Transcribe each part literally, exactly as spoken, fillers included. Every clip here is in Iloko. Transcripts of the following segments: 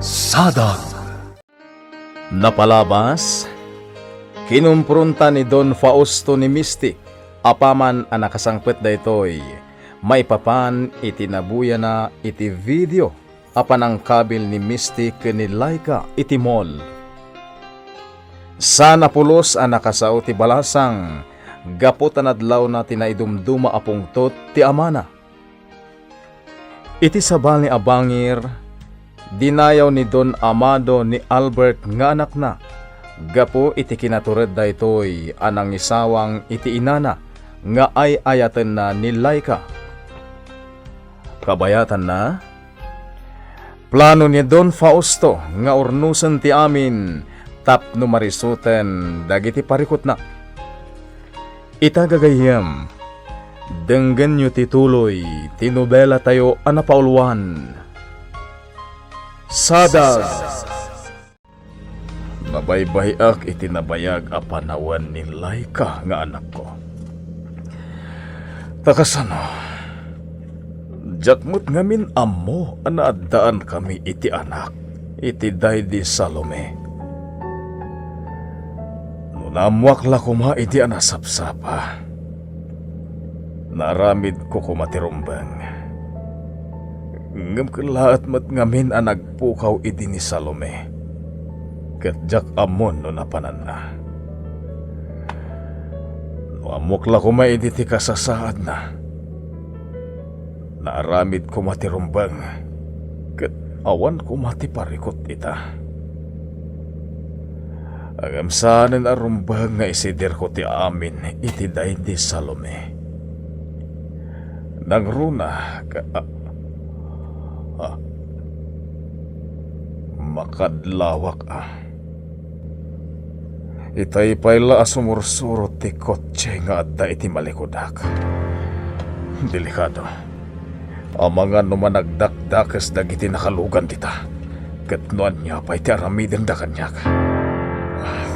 Sadag. Napalabas, kinumpronta ni Don Fausto ni Misty apaman a nakasangpet daytoy maipapan iti nabuyana iti video a panangkabil ni Misty ken ni Laika iti mall. Saan a pulos a nakasao ti balasang gapu ta nadlawna ti naidumduma a pungtot ti amana. Iti sabali a bangir, dinayaw ni Don Amado ni Albert nga anakna gapu iti kinatured daytoy a nangisawang iti inana nga ay-ayatenna ni Laika. Kabayatanna, plano ni Don Fausto nga urnosen ti amin tapno marisuten dagiti parikutna. Ita gagayyem, denggenyo ti tuloy ti nobelatayo a napauluan, Sadag. Nabaybay-ak iti nabayag a panawen ni Laika nga anakko. Ta kasano, diak met ngamin ammo a naaddaankami iti anak iti daydi Salome. No naammoak la koma idi a nasapsapa, naaramidko koma ti rumbeng. Ngem kellaat met ngamin a nagpukaw idi ni Salome, ket diak ammon no napananna. No ammok la koma idi ti kasasaadna, naaramid koma ti rumbeng, ket awan koma ti parikut ita. Ngem saanen a rumbeng nga isidirko ti amin iti daydi Salome. Nangruna ka, ah, ah, makadlawak, ah. Itay pay la a sumursurot ti kotse nga adda iti malikudak. Delikado. Amangan no managdakdakes dagiti nakalugan dita, ket no ania pay ti aramidenda kaniak.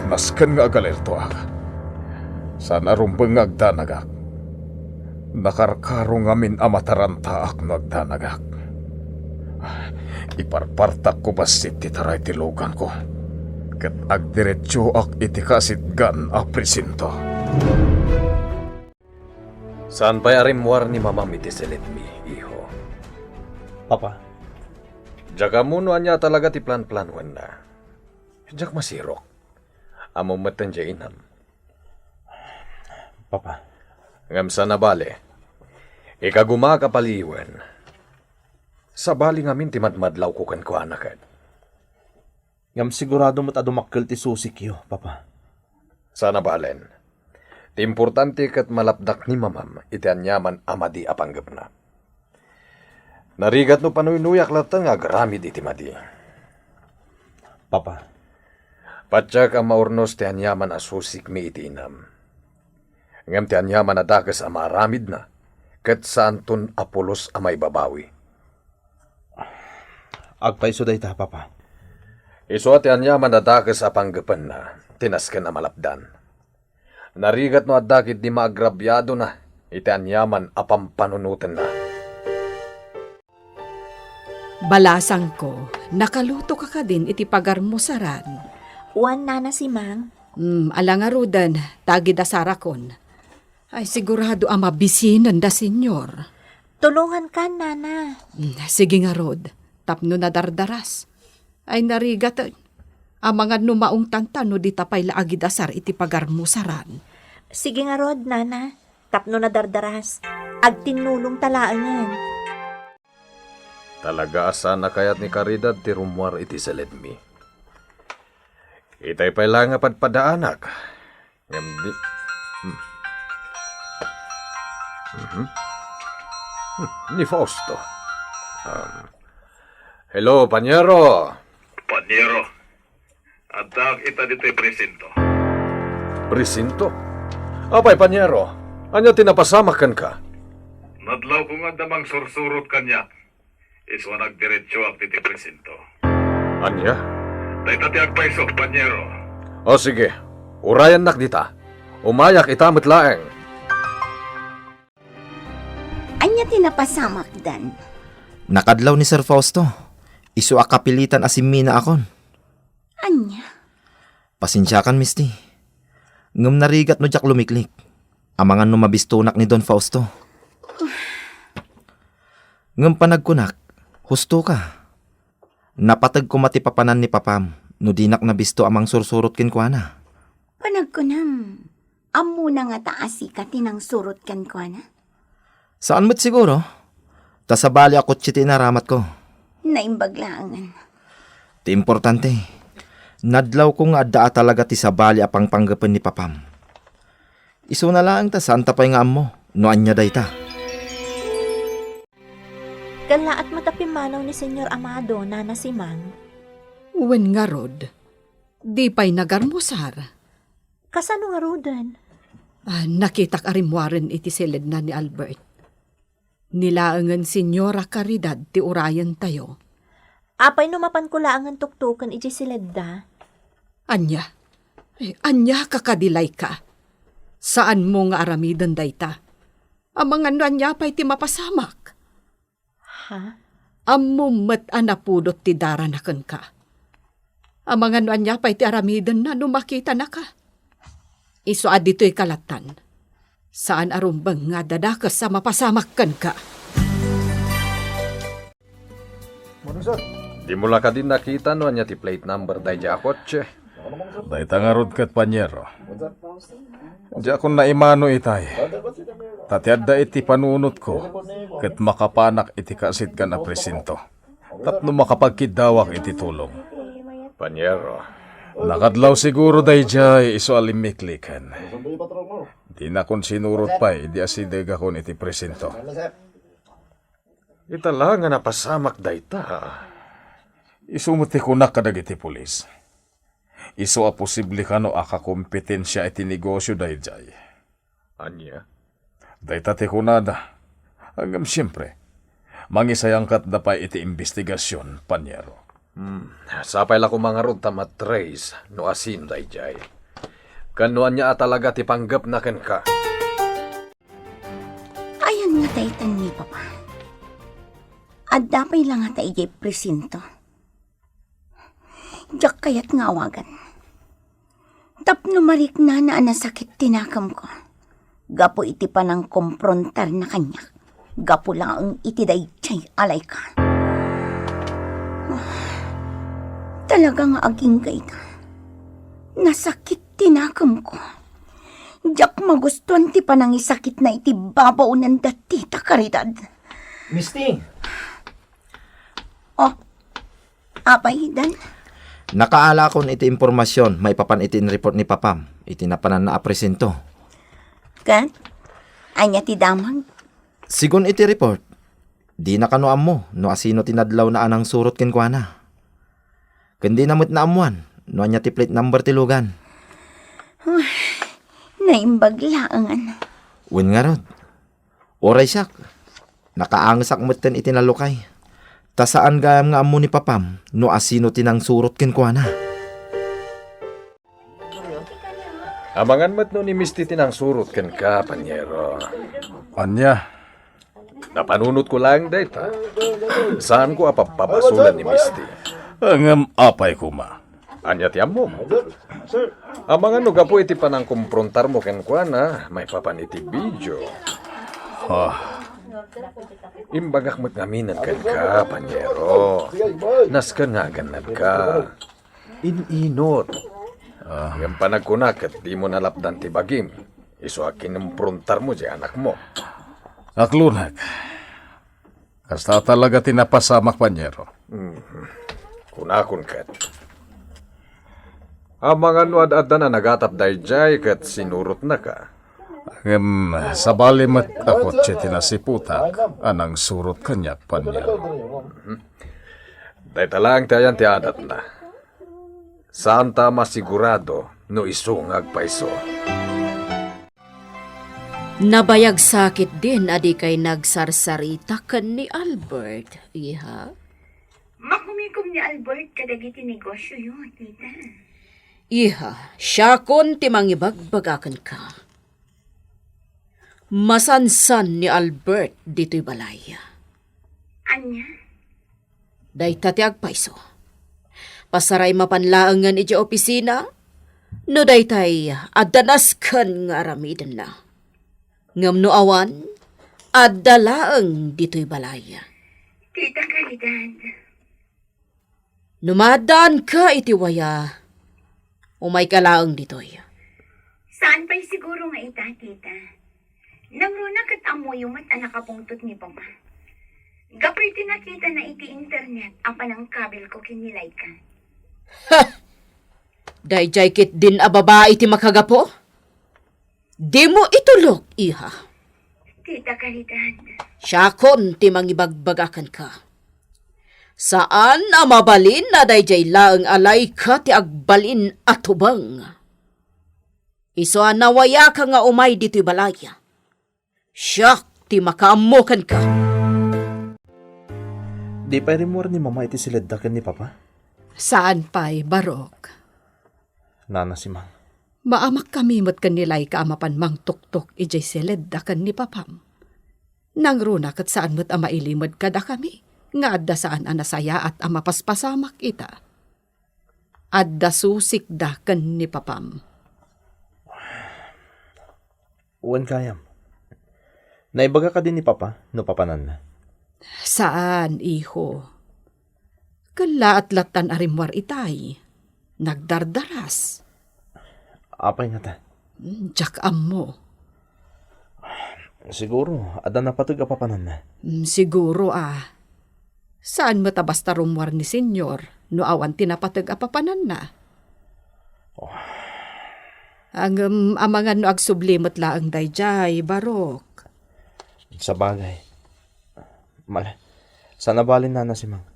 Nasken nga agalertoak. Saan a rumbeng nga agdanagak. Nakarkaro ngamin a matarantaak no agdanagak. Iparpartakko bassit ti taray ti luganko, ket agdiretsoak iti kaasitgan a presinto. Saan pay a rimmuar ni Mamam iti silidmi, iho. Papa. Diak ammo no ania talaga ti planplanuenna. Diak masirok. Ammom met ti inam. Papa. Ngem saan a bale. Ikagumaak a paliiwen. Sabali ngamin ti madmadlawko kenkuana ket. Ngem sigurado met a dumakkel ti susikyo, Papa. Saan a balen. Ti importante ket malapdak ni Mamam iti aniaman a madi a panggepna. Narigat no panuynoyak latta nga agaramid iti madi. Papa. Patiek a maurnos ti aniaman a susikmi iti inam. Ngem ti aniaman a dakes a maaramidna, ket saanton a pulos a maibabawi. Agpayso dayta, Papa. Isu a ti aniaman a dakes a panggepenna, ti nasken a malapdan. Narigat no adda ketdi maagrabiadona iti aniaman a pampanunotenna. Balasangko, nakalutoka kadin iti pagarmusaran? Wen, Nana Simang. Hmm, ala ngaruden, ta agidasarakon. Ay, sigurado a mabisinen da, Senyor. Tulongankan, Nana. Hmm, sige ngarud, tapno nadardaras. Ay, narigat, amangan no maungtanta no dita pay la agidasar iti pagarmusaran. Sige ngarud, Nana, tapno nadardaras. Agtinnulongta laengen. Talaga a saan a kayat ni Caridad ti rummuar iti silidmi. Itay pay la nga padpadaanak. Ngem di, hmm. Mhm. Hmm, ni Fausto. Um, hello, panyero. Panyero. Addaak ita ditoy presinto. Presinto? Apay, panyero, ania ti napasamak kenka? Nadlawko nga adda mangsursurot kaniak. Isu a nagdiretsoak ditoy presinto. Ania? Dayta ti agpayso, panyero. O sige, urayannak dita. Umayak ita met laeng. Ania ti napasamakdan? Nakadlaw ni Sir Fausto. Isu a kapilitan a simminaakon. Ania? Pasensiakan, Misti. Ngem narigat no diak lumiklik. Amangan no mabistonak ni Don Fausto. Ngem panagkunak, husto ka. Napateg koma ti papanan ni Papam no dinak nabisto a mangsursurot kenkuana. Panagkunam, ammona ngata a sika ti nangsurot kenkuana? Saan met siguro. Ta sabali a kotse ti inaramatko. Naimbag laengen. Ti importante, nadlawko nga adda a talaga ti sabali a pangpanggepen ni Papam. Isuna laeng ta saanta pay nga ammo no ania dayta. Kellaat met a pimmanaw ni Señor Amado, Nana Simang. Wen ngarud, di pay nagarmusar. Kasano ngaruden? Ah, nakitak a rimmuaren iti siledna ni Albert. Ni laengen Señora Caridad ti urayentayo. Apay no mapanko laengen tuktuken idiay siledda? Ania? Eh, ania ka kadi, Laika? Saanmo nga aramiden dayta? Amangan no ania pay ti mapasamak? Ha? Ammom met a napudot ti darana kenka. Amangan no ania pay ti aramidenna no makitanaka. Isu a ditoyka lattan. Saan a rumbeng nga adda dakes a mapasamak kenka. Dimo la kadi nakita no ania ti plate number daydiay a kotse? Dayta ngarud ket, Panyero. Diakon naimano itay. Ta ti adda iti panunotko ket makapanak iti kaasitgan a presinto tapno makapagkiddawak iti tulong. Panyero. Nakadlaw siguro daydiay isu a limmikliken. Dinakon sinurot pay idi asidegakon iti presinto. Ita la nga napasamak dayta. Isu met ti kunak kadagiti pulis. Isu a posible kano a kakompetensia iti negosio daydiay. Ania? Dayta ti kunada. Ngem siempre, mangisayangkatda pay iti imbestigasion, Panyero. Hmm, sapay la koma ngarud ta matrace no asino daydiay. Ken no ania a talaga ti panggepna kenka. Ayan nga daytan ni Papa. Adda pay la ngata idiay presinto. Diak kayat nga awagan. Tapno mariknana a nasakit ti nakemko gapu iti panangkomprontarna kaniak gapu laeng iti daydiay a Laika. Talaga nga agingga ita. Nasakit ti nakemko. Diak magustuan ti panangisakitna iti babaonen dati ta Caridad. Misti! Oh, apay, Dan? Nakaalakon iti impormasion maipapan iti inreport ni Papam iti napananna a presinto. Ket? Ania ti damag? Sigun iti report, dina kano ammo no asino ti nadlawna a nangsurot kenkuana. Ken dina met naammuan no ania ti plate number ti lugan. Naimbag laengen. Wen ngarud, uray siak, nakaangesak metten iti nalukay. Ta saan gayam nga ammo ni Papam no asino ti nangsurot kenkuana. Amangan met no ni Misti ti nangsurot kenka, Panyero. Ania? Napanunotko laeng dayta. Saanko a pabpabasolen ni Misti. Ngem apay koma? Ania ti ammom? Amangan no gapu iti panangkomprontarmo kenkuana, maipapan iti video. Ah. Imbagak met ngamin kenka, Panyero. Nasken nga agannadka. In-inot. Ah. Ngem panagkunak ket dimo nalapdan ti bagim. Isu a kinomprontarmo ti anakmo. Aklonak. Kasta talaga ti napasamak, Panyero. Mhm. Kunakon ket. Amangan no ad-addan a nagatap daydiay ket sinurotnaka. Ngem sabali met a kotse ti nasiputak a nangsurot kaniak, Panyero. Mhm. Dayta laeng ti ayan ti adatna. Saanta a masigurado no isu nga agpayso. Nabayag sakitdin a dikay nagsarsarita ken ni Albert, iha. Makumikom ni Albert kadagiti negosioyo, tita. Iha, siakon ti mangibagbaga kenka. Masansan ni Albert ditoy balay. Ania? Dayta ti agpayso. Pasaray mapan laengen idiay opisina, no daytay adda nasken nga aramidenna. Ngem no awan, adda laeng ditoy balay. Tita Caridad. No maaddaanka iti waya, umayka laeng ditoy. Saan pay siguro nga ita, tita? Nangruna ket ammoyo met a nakapungtot ni Papa. Gapu iti nakitana iti internet a panangkabilko ken ni Laika. Ha! Daydiay ketdin a babai ti makagapu? Dimo itulok, iha. Tita Caridad. Siakon ti mangibagbagakenka. Saan a mabalin a daydiay laeng a Laika ti agbalin a tubeng. Isu a nawayaka nga umay ditoy balay. Siak ti makaammo kenka. Di pay rimmuar ni Mama iti siledda ken ni Papa? Saan pay, Barok. Nana Simang. Maamakkami met ken ni Laika a mapan mangtuktok idiay siledda ken ni Papam. Nangruna ket saan met a mailimed kadakami nga adda saan a nasayaat a mapaspasamak ita. Adda susikda ken ni Papam. Wen gayam. Naibaga kadi ni Papa no papananna? Saan, iho. Kellaat lattan a rimmuar itay. Nagdardaras. Apay ngata? Mm, diak ammo. Siguro, adda napateg a papananna. Mm, siguro, a. Saan met a basta rummuar ni Senyor no awan ti napateg a papananna? Oh. Ngem amangan no agsubli met laeng daydiay, Barok. Sabagay. Mala, saan a balin, Nana Simang.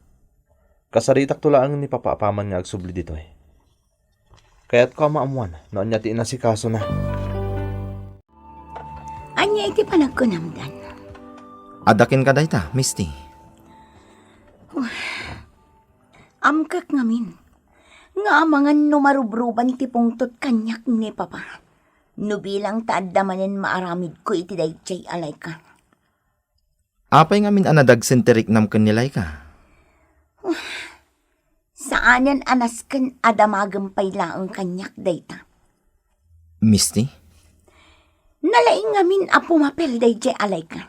Kasaritakto laeng ni Papa apaman nga agsubli ditoy. Kayatko a maammuan no ania ti inasikasona. Ania iti panagkunam, Dan? Adda kenka dayta, Misty. Amkak ngamin nga amangan no marubruban ti pungtot kaniak ni Papa. No bilang ta adda manen maaramidko iti daydiay a Laika. Apay ngamin a nadagsen ti riknam ken ni Laika? Saanen a nasken a damagem pay laeng kaniak dayta. Misty? Nalaing ngamin a pumapel daydiay a Laika.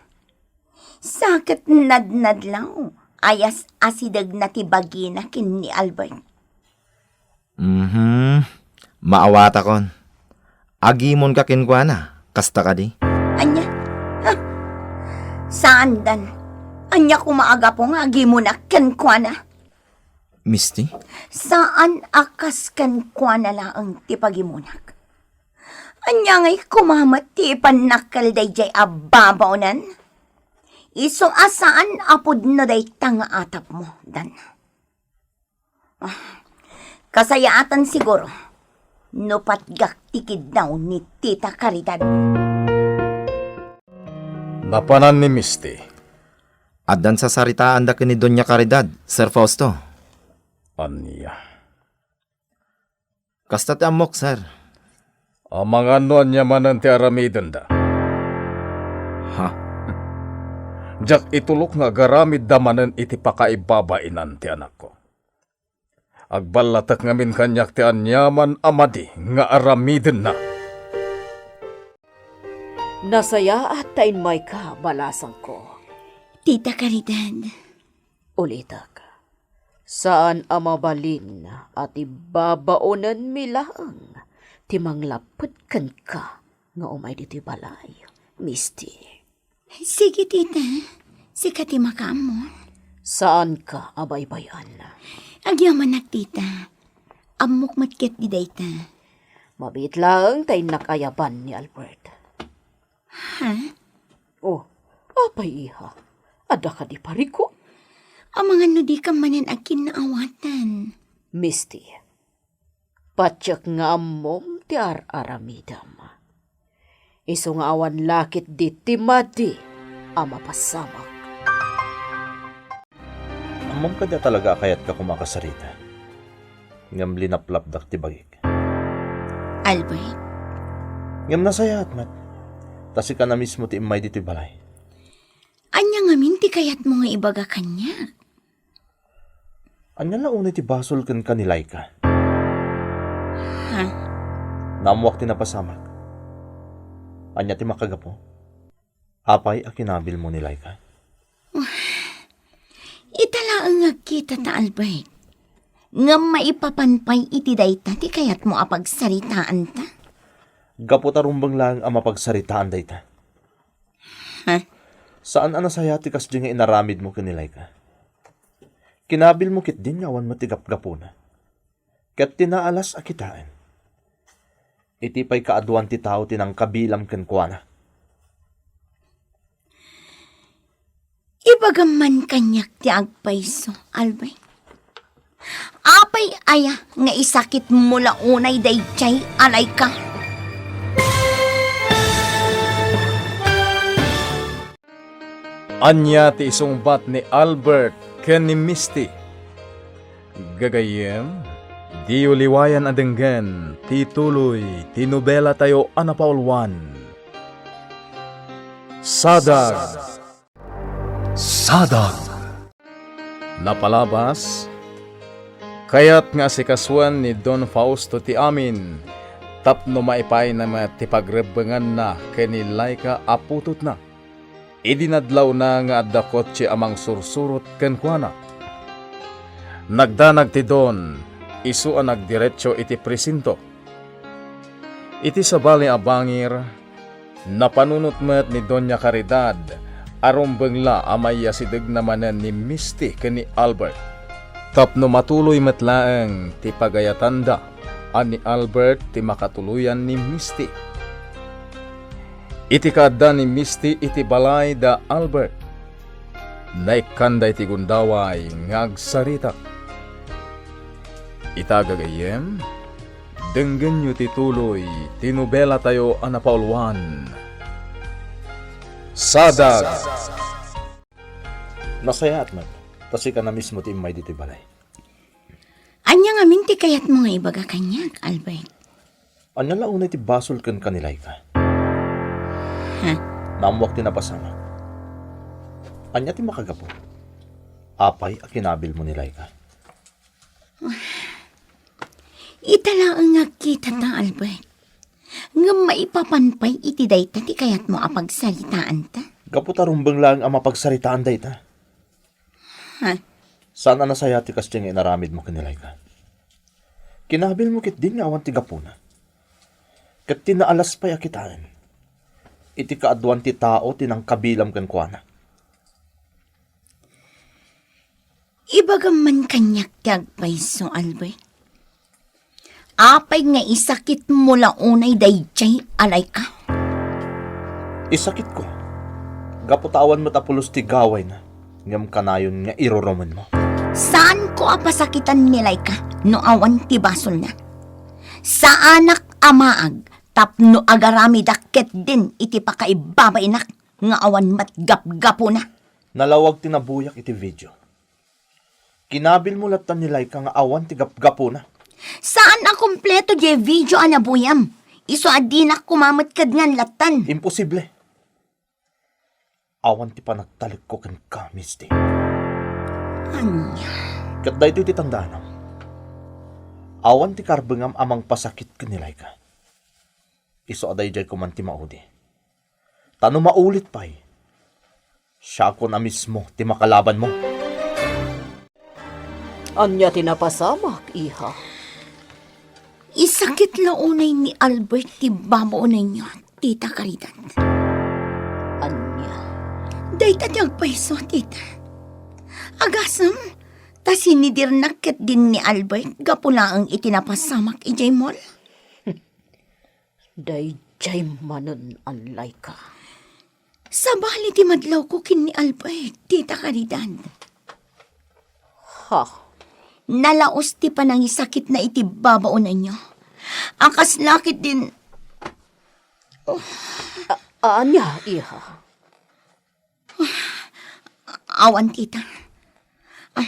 Sa ket nadnadlaw, ayas asidegna ti bagina ken ni Albert. Mhm. Maawatakon. Agimonka kenkuana, kasta kadi? Ania? Ha? Saan, Dan. Ania koma a gapu nga agimonak kenkuana? Misty? Saan a kas kenkuana laeng ti pagimonak. Ania ngay koma met ti ipannakkel daydiay a babaonen? Isu a saan a pudno dayta nga atapmo, Dan. Ah, kasayaatan siguro no patgak ti kiddaw ni Tita Caridad. Napanan ni Misty. Addan sasaritaanda ken ni Doña Caridad, Sir Fausto. Ania? Kasta ti ammok, sir. Amangan no ania manen ti aramidenda. Ha? Diak itulok nga agaramidda manen iti pakaibabainan ti anakko. Agballatek ngamin kaniak ti aniaman a madi nga aramidenna. Nasayaat ta immayka, balasangko. Tita Caridad. Ulitek, saan a mabalin a ti babaonenmi laeng ti manglapped kenka nga umay ditoy balay, Misty. Sige, tita. Sika ti makaammo. Saanka a baybay-an. Agyamanak, tita. Ammok met ketdi dayta. Mabiit laeng ta innak ayaban ni Albert. Ha? Oh, apay, iha? Adda kadi parikut? Amangan no dikam manen agkinnaawatan. Misty, patiek nga ammom ti ar-aramidem. Isu nga awan la ketdi ti madi a mapasamak. Ammom kadi a talaga a kayatka koma a kasarita? Ngem linaplapdak ti bagik. Albert? Ngem nasayaat met, ta sika na mismo ti immay ditoy balay. Ania ngamin ti kayatmo nga ibaga kaniak? Ania la unay ti basol kenka ni Laika? Ha? Naammoak ti napasamak. Ania ti makagapu? Apay a kinabilmo ni Laika? Ita laeng nga agkitata, Albert. Ngem maipapan pay iti dayta ti kayatmo a pagsaritaanta? Gapu ta rumbeng laeng a mapagsaritaan dayta. Ha? Saan a nasayaat ti kasdi nga inaramidmo ken ni Laika. Kinabilmo ketdin nga awan met ti gapgapuna. Ket ti naalas a kitaen, iti pay kaaduan ti tao ti nangkabilam kenkuana. Ibagam man kaniak ti agpayso, Albert. Apay aya nga isakitmo la unay daydiay a Laika? Ania ti isungbat ni Albert ken ni Misty? Gagayyem, diyo liwayan a denggen ti tuloy ti nobelatayo a napauluan, Sadag. Sadag. Napalabas, kayat nga asikasuen ni Don Fausto ti amin tapno maipayna met ti pagrebbenganna ken ni Laika a putotna. Idi nadlawna nga adda kotse a mangsursurot kenkuana. Nagdanag ti Don, isu a nagdiretso iti presinto. Iti sabali a bangir, napanunot met ni Doña Caridad a rumbeng la a maiyasidegna manen ni Misty ken ni Albert. Tapno matuloy met laeng ti pagayatanda a ni Albert ti makatuloyan ni Misty. Iti kaadda ni Misty iti balay da Albert, naikkanda iti gundaway nga agsarita. Ita gagayyem, denggenyo ti tuloy ti nobelatayo a napauluan, Sadag. Nasayaat met, ta sika na mismo ti immay ditoy balay. Ania ngamin ti kayatmo nga ibaga kaniak, Albert? Ania la unay ti basol kenka ni Laika? Ha? Naammoak ti napasamak. Ania ti makagapu? Apay a kinabilmo ni Laika? Ita laeng nga agkitata, Albert. Ngem maipapan pay iti dayta ti kayatmo a pagsaritaanta? Gapu ta rumbeng laeng a mapagsaritaan dayta. Ha? Saan a nasayaat ti kasdi nga inaramidmo ken ni Laika. Kinabilmo ketdin nga awan ti gapuna. Ket ti naalas pay a kitaen, iti kaaduan ti tao ti nangkabilam kenkuana. Ibagam man kaniak ti agpayso, Albert. Apay nga isakitmo la unay daydiay a Laika? Isakitko. Gapu ta awan met a pulos ti gawayna, ngem kanayon nga irurumenmo. Saanko a pasakitan ni Laika no awan ti basolna. Saanak a maag tapno agaramidak ketdin iti pakaibabainak nga awan met gapgapuna. Nalawag ti nabuyak iti video. Kinabilmo lattan ni Laika nga awan ti gapgapuna. Saan a kompleto diay video a nabuyam. Isu a dinak koma met kedngan lattan. Imposible. Awan ti panagtalekko kenka, Misty. Ania? Ket daytoy ti tandaanam. Awan ti karbengam a mangpasakit ken ni Laika. Isu a daydiay koman ti maudi. Ta no maulit pay, siakon a mismo ti makalabanmo. Ania ti napasamak, iha? Isakit la unay ni Albert ti babaonanyo, Tita Caridad. Ania? Dayta ti agpayso, Tita. Agasem, ta sinidirnak ketdin ni Albert gapu laeng iti napasamak idiay mall. Daydiay manen a Laika. Sabali ti madlawko ken ni Albert, Tita Caridad. Ha? Nalaus ti panangisakitna iti babaonanyo. A kasla ketdin. A-, ania, iha? Awan, tita. Ay,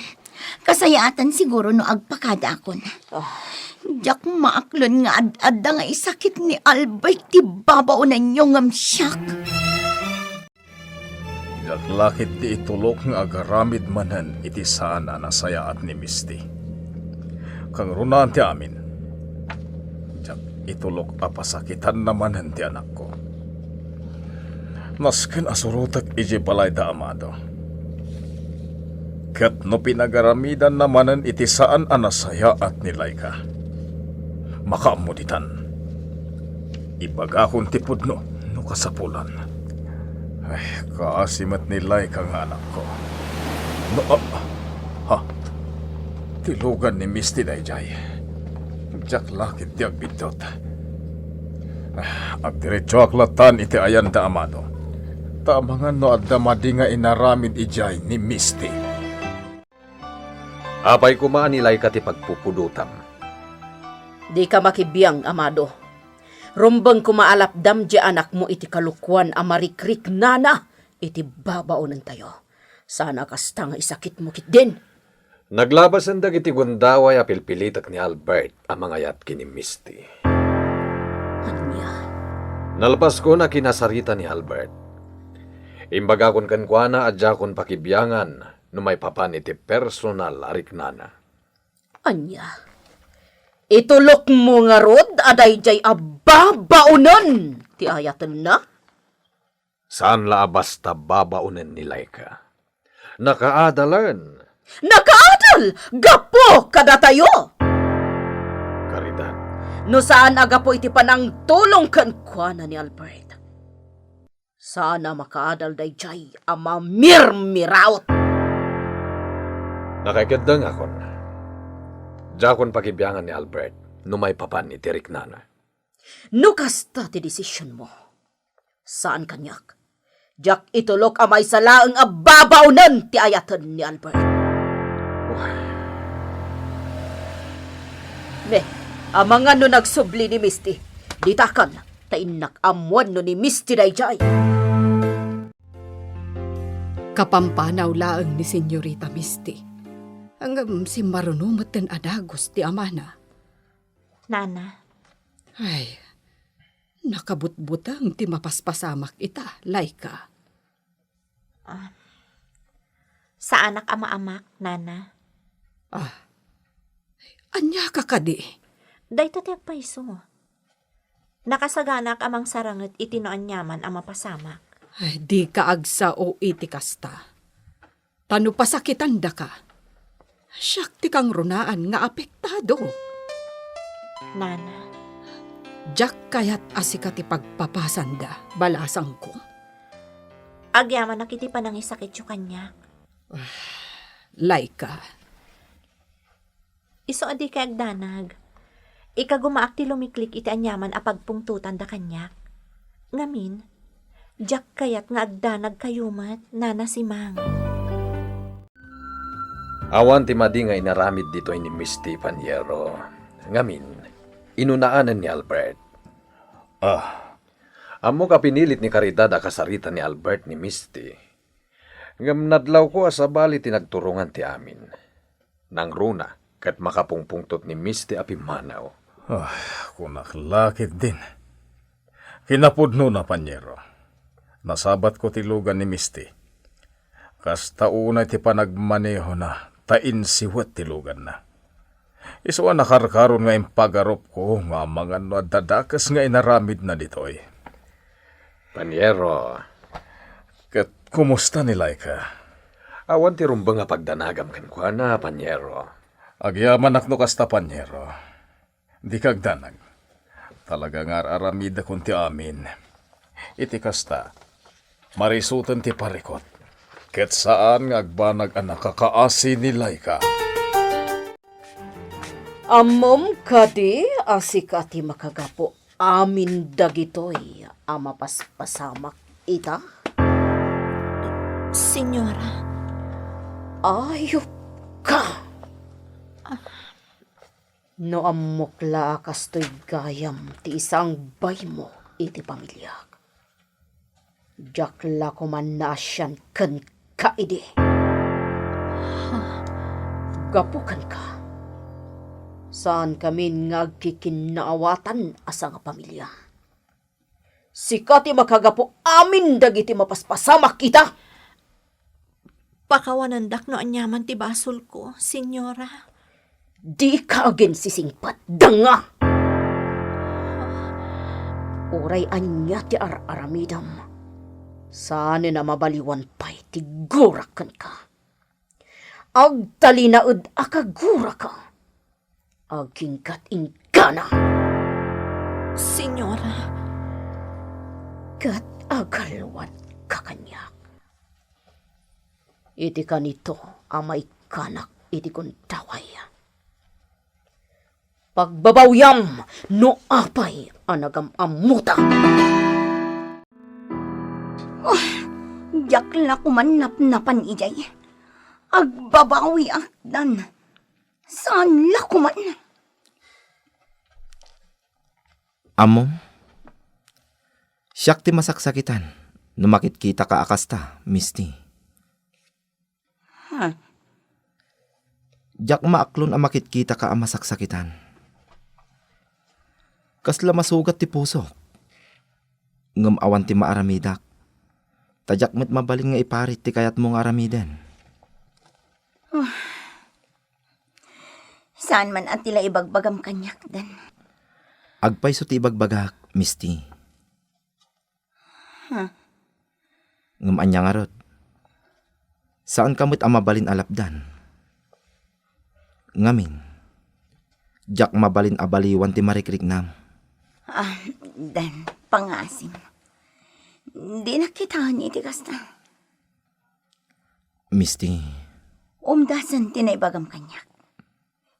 kasayaatan siguro no agpakadaakon. Ah. Diak maaklon nga ad-adda nga isakit ni Albert ti babaonanyo ngem siak. Diak la ketdi itulok nga agaramid manen iti saan a nasayaat ni Misty. Kangrunaan ti amin, diak itulok a pasakitanna manen ti anakko. Nasken a surotek idiay balayda Amado. Ket no pinagaramidanna manen iti saan a nasayaat ni Laika, makaammo ditan. Ibagakon ti pudno no kasapulan. Ay, kaasi met ni Laika nga anakko. No, ah, ha? Ti lugan ni Misty daydiay. Diak la ketdi agbiddut. Ah, agdiretsoak latan iti ayanda Amado. Ta amangan no adda madi nga inaramid idiay ni Misty. Apay koma ni Laika ti pagpupudotam? Dika makibiang, Amado. Rumbeng koma a lapdam diay anakmo iti kalokuan a marikriknana iti babaonentayo. Saan a kasta nga isakitmo ketdin. Naglabasen dagiti gundaway a pilpilitek ni Albert a mangayat ken ni Misty. Ania? Nalpaskon a kinasarita ni Albert. Imbagakon kenkuana a diakon pakibiangan no maipapan iti personal a riknana. Ania? Itulokmo ngarud a daydiay a babaonen ti ayatenna? Saan la a basta babaonen ni Laika. Nakaadalen. Nakaadal gapu kadatayo! Caridad. No saan a gapu iti panangtulong kenkuana ni Albert, saan a makaadal daydiay a mamirmiraot. Nakaikeddengakon. Diakon pakibiangan ni Albert no maipapan iti riknana. No kasta ti desisionmo, saan kaniak. Diak itulok a maysa laeng a babaonen ti ayaten ni Albert. Uy. Ne, amangan no nagsubli ni Misty. Ditakan, ta innak ammoen no ni Misty daydiay. Kapampanaw laeng ni Senyorita Misty. Ngem simmaruno metten a dagus ti amana. Nana. Ay, nakabutbuteng ti mapaspasamak ita, Laika. Ah, saanak a maamak, Nana. Ah, ania ka kadi? Dayta ti agpayso. Nakasaganak a mangsaranget iti no aniaman a mapasamak. Ay, dika agsao iti kasta. Ta no pasakitandaka, siak ti kangrunaan nga apektado. Nana. Diak kayat a sika ti pagpapasanda, balasangko. Agyamanak iti panangisakityo kaniak. Laika. Isu a dika agdanag. Ikagumaak ti lumiklik iti aniaman a pagpungtotanda kaniak. Ngamin, diak kayat nga agdanagkayo met, Nana Simang. Awan ti madi nga inaramid ditoy ni Misty, Paniero. Ngamin, inunaanen ni Albert. Ah. Ammok a pinilit ni Caridad a kasarita ni Albert ni Misty. Ngem nadlawko a sabali ti nagturongan ti amin. Nangruna ket makapungpungtot ni Misty a pimmanaw. Ah, kunak la ketdin. Kinapudnona, Paniero. Nasabatko ti lugan ni Misty. Kasta unay ti panagmanehona ta insiwet ti luganna. Isu a nakarkaron nga impagarupko nga amangan no adda dakes nga inaramidna ditoy. Paniero. Ket kumusta ni Laika? Awan ti rumbeng a pagdanagam kenkuana, Paniero. Agyamanak no kasta, Paniero. Dika agdanag. Talaga nga ar-aramidakon ti amin. Iti kasta, marisoten ti parikut. Ket saan nga agbanag a nakakaasi ni Laika. Ammom kadi a sika ti makagapu amin dagitoy a mapaspasamak ita? Senyora. Ayup ka! No ammok la a kastoy gayam ti isangbaymo iti pamiliak, diak la koma naasian kenka idi. Gapu kenka, saankamin nga agkikinnaawatan a sangapamilia. Sika ti makagapu amin dagiti mapaspasamak ita. Pakawanendak no aniaman ti basolko, Senyora. Dika aginsisingpet, danga! Uray ania ti ar-aramidem, saanen a mabaliwan pay ti gurak kenka. Agtalinaed a kaguraka. Aginggat inggana. Senyora. Ket agalwadka kaniak. Iti kanito a maikkanak iti gundaway. Pagbabawiam no apay a nagam-ammota. Oh, diak la koman napnapan idiay. Agbabawiak, Dan. Saan la koman. Ammom, siak ti masaksakitan no makitkitaka a kasta, Misty. Ha? Diak maaklon a makitkitaka a masaksakitan. Kasla masugat ti pusok. Ngem awan ti maaramidak. Ta diak met mabalin nga iparit ti kayatmo nga aramiden. Saan man a ti la ibagbagam kaniak, Dan. Agpayso ti ibagbagak, Misty. Huh? Ngem ania ngarud? Saanka met a mabalin a lapdan. Ngamin, diak mabalin a baliwan ti marikriknam. Ah, Dan, pangasim. Dinak kitaen iti kasta. Misty. Umdasen ti naibagam kaniak.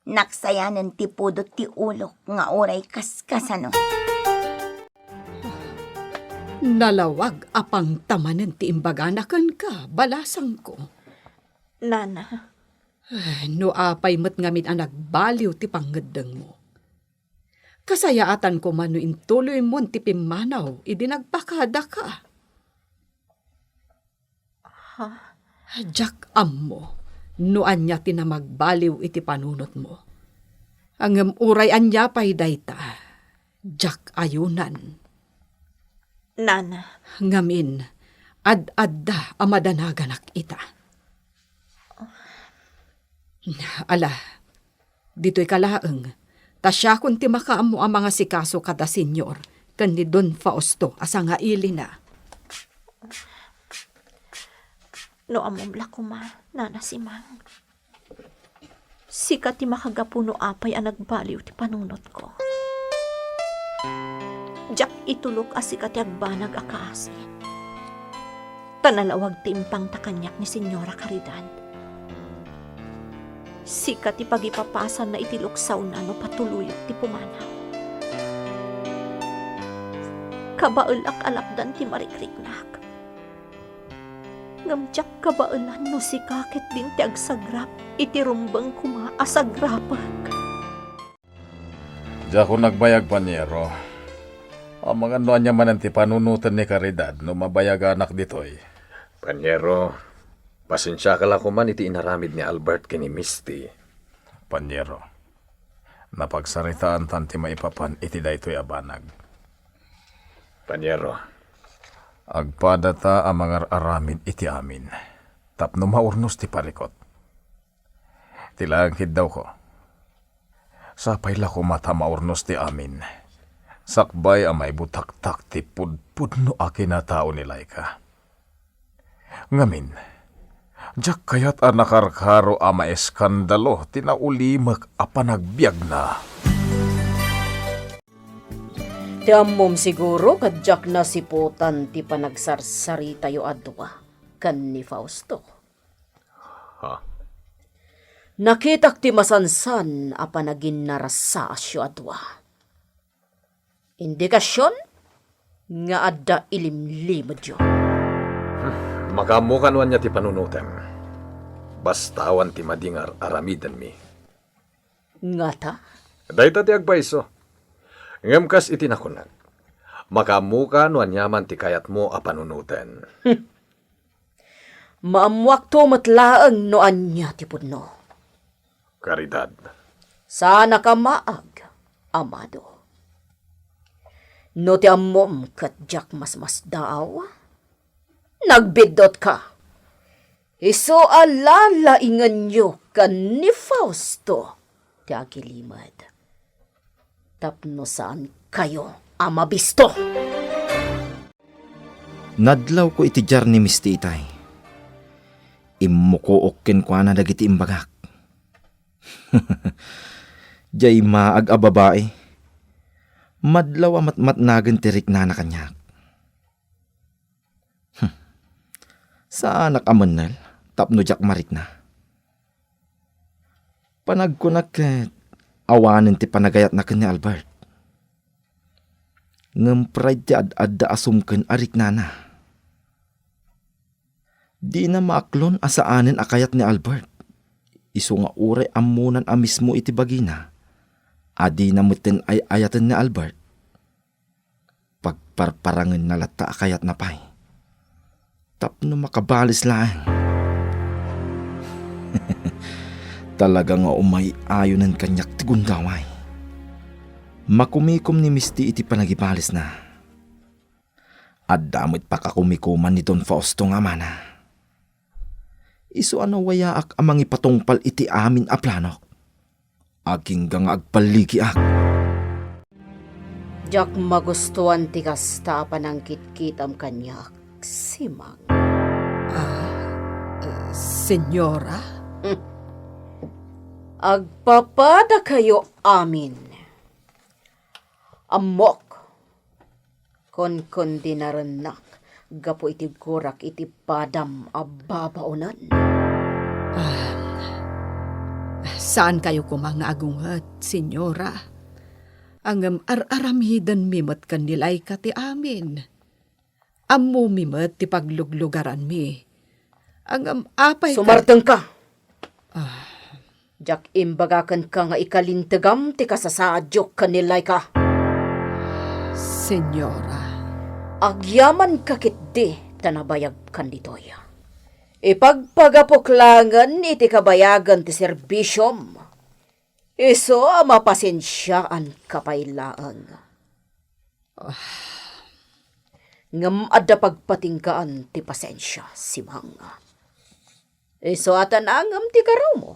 Naksayanen ti pudot ti ulok nga uray kaskasano. Nalawag a pangtamanen ti imbagana kenka, balasangko. Nana. Ay, no apay met ngamin a nagbaliw ti pangngeddengmo. Kasayaatan koma no intuloymon ti pimmanaw idi nagpakadaka. Ha? Diak ammo no ania ti namagbaliw iti panunotmo. Ngem uray ania pay dayta, diak ayunan. Nana. Ngamin, ad-adda a madanaganak ita. Ala, ditoyka laeng, ta siakon ti makaammo a mangasikaso kada Señor ken ni Don Fausto a sangailina. No ammom la koma, Nana Simang, sika ti makagapu no apay a nagbaliw ti panunotko. Diak itulok a sika ti agbanag a kaasi. Ta nalawag ti impangta kaniak ni Señora Caridad. Sika ti pagipapasanna iti luksawna no patuloyek ti pumanaw. Kabaelak a lapdan ti marikriknak. Ngem diak kabaelan no sika ketdin ti agsagrap iti rumbeng koma a sagrapek. Diakon agbayag, Paniero. Amangan no ania manen ti panunoten ni Caridad no mabayaganak ditoy. Paniero, pasensiaka la koman iti inaramid ni Albert ken ni Misty. Paniero, napagsaritaantan ti maipapan iti daytoy a banag. Paniero. Agpadata a mangar-aramid iti amin tapno maurnos ti parikut. Ti laeng kiddawko, sapay la koma ta maurnos ti amin, sakbay a maibutaktak ti pudpudno a kinatao ni Laika. Ngamin, diak kayat a nakarkaro a maeskandalo ti naulimek a panagbiagna. Ti ammom siguro ket diak nasiputan ti panagsarsaritayo a dua ken ni Fausto. Ha? Nakitak ti masansan a panaginnarassaasyo a dua. Indikasion nga adda ilimlimedyo. Hmm, makaammoka no ania ti panunotem. Basta awan ti madi nga ar-aramidenmi. Ngata? Dayta ti agpayso. Ngem kas iti nakunak, makaammoka no aniaman ti kayatmo a panunoten. Maammoakto met laeng no ania ti pudno. Caridad. Saanaka maag, amado. No ti ammom ket diak masmasdaaw, nagbiddutka. Isu a lalaingenyo ken ni Fausto ti agilimed tapno saankayo a mabisto. Nadlawko iti diar ni Misti itay. Immukook kenkuana dagiti imbagak. Diay maag a babai. Madlaw a matmatnagen ti riknana kaniak. Hmm. Saanak a mennel tapno diak marikna. Panagkunak ket awanen ti panagayatna ken ni Albert. Ngem pride ti ad-adda a sumken a riknana. Dina maaklon a saanen a kayat ni Albert. Isu nga uray ammonan a mismo iti bagina a dina metten ay-ayaten ni Albert. Pagparparangenna latta a kayatna pay tapno makabales laeng. Talaga nga umay-ayonen kaniak ti gundaway. Makumikom ni Misti iti panagibalesna. Adda met pakakumikoman ni Don Fausto nga amana. Isu a nawayaak a mangipatungpal iti amin a planok. Agingga nga agballigiak. Diak magustuan ti kasta a panangkitkitam kaniak, Simang. Ah, eh, senyora? Agpapadakayo amin. Ammok. Konkondinarennak gapu iti gurak iti padam a babaonen. Ah, saankayo koma nga agunget, senyora. Ngem ar-aramidenmi met ken ni Laika ti amin. Ammomi met ti pagluglugaranmi. Ngem apay ka- Sumartengka! Ah. Diak imbagakenka nga ikalintegam ti kasasaadyo ken ni Laika. Senyora. Agyamanka ketdi ta nabayagkan ditoy. Ipagpagapok laengen iti kabayagan ti serbisiom. Isu a mapasensiaanka pay laeng. Ah. Ngem adda pagpatinggaan ti pasensia, Simang. Isu a ta naangem ti garawmo,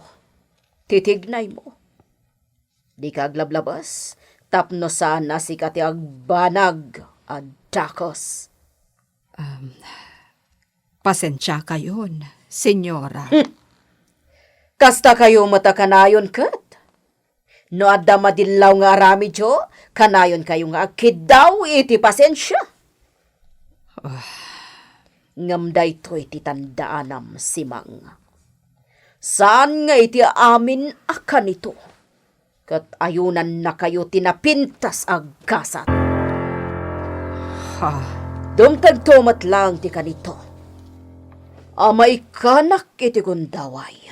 ti tignaymo. Dika aglablabes, tapno saan a sika ti agbanag a dakes. Um, pasensiakayon, senyora. Hmm. Kastakayo met a kanayon ket. No adda madillaw nga aramidyo, kanayonkayo nga agkiddaw iti pasensia. Ah. Ngem daytoy ti tandaanam, Simang. Saan nga iti amin a kanito, ket ayunannakayo ti napintas a gasat. Ha? Dumtengto met laeng ti kanito a maikkanak iti gundaway.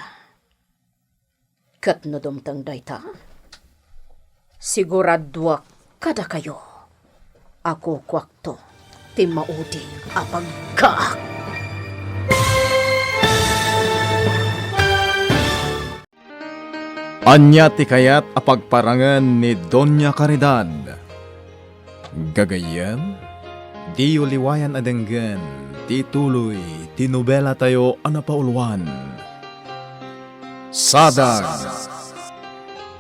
Ket no dumteng dayta, siguraduak kadakayo a kukuakto ti maudi a pagkaak. Ania ti kayat a pagparangen ni Doña Caridad? Gagayyem, diyo liwayan a denggen ti tuloy ti nobelatayo a napauluan, Sadag.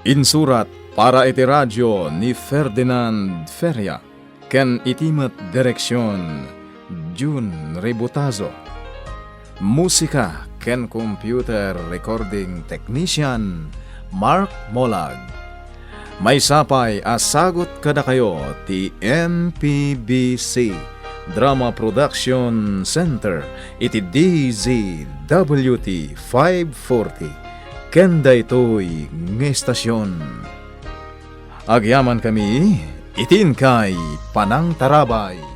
Insurat para iti radio ni Ferdinand Feria ken iti met direksion, Jun Ributazo. Musika ken computer recording technician, Mark Molag. Maysa pay a sagut kadakayo ti M P B C Drama Production Center iti D Z W T five forty ken daytoy nga estasion. Agyamankami iti inkay panangtarabay.